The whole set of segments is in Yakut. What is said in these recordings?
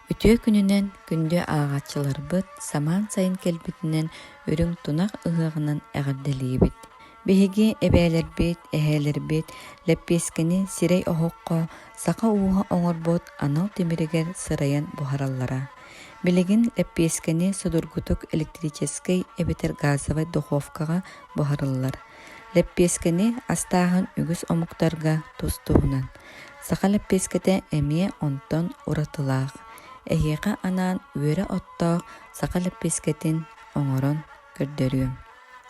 Үтүө күнүнэн, күндү ааҕааччыларбыт, самаан сайын кэлбитинэн үрүҥ тунах ыһыаҕынан эҕэрдэлиибит! Биһиги эбээлэрбит, эһээлэрбит лэппиэскэни сирэй оһоххо саха ууһа оҥорбут анал тимиригэр сырайан буһараллара. Билигин лэппиэскэни судургутук электрическэй эбэтэр газовай духовкаҕа буһарыллар. Лэппиэскэни астааһын үгүс омуктарга тус-туһунан. Саха лэппиэскэтэ эмиэ онтон уратылаах. Эһиэхэ анаан үөрэ оттоох саха лэппиэскэтин оҥорон көрдөрүөм.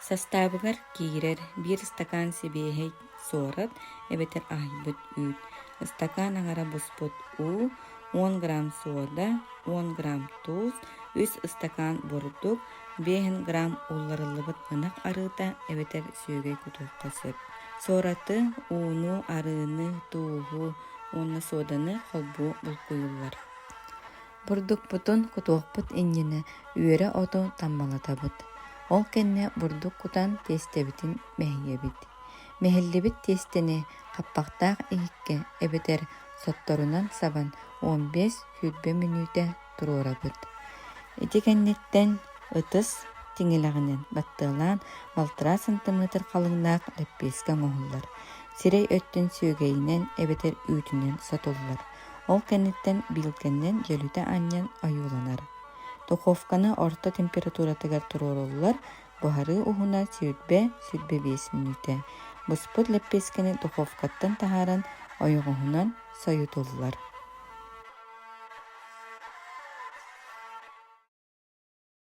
Састаабыгар киирэр биир ыстакаан сибиэһэй суорат эбэтэр аһыйбыт үүт, ыстакаан аҥара буспут уу, 10 грамм суода, 10 грамм туус, үс ыстакаан бурдук, 5 грамм уулларыллыбыт ынах арыыта эбэтэр сүөгэй кутуохха сөп. Суораты, ууну, арыыны, тууһу уонна суоданы холбуу булкуйуллар. Бурдукпутун кутуохпут иннинэ үөрэ оту таммалатабыт. Ол кэннэ бурдук кутан тиэстэбитин мэһийэбит. Мэһиллибит тиэстэни хаппахтаах иһиккэ эбэтэр сотторунан сабан 15-20 мүнүүтэ туруорабыт. Ити кэнниттэн ытыс тиҥилэҕинэн баттыалаан балтараа сантиметр халыҥнаах лэппиэскэ оҥоһуллар. Сирэй өттүн сүөгэйинэн эбэтэр үүтүнэн сотуллар. Ол кэнниттэн биилкэннэн дьөлүтэ анньан ойууланар. Духовканы орто температуратыгар туруоруллар, буһарыы уһуна 20-25 мүнүүтэ. Буспут лэппиэскэни духовкаттан таһааран ойоҕоһунан сойутуллар.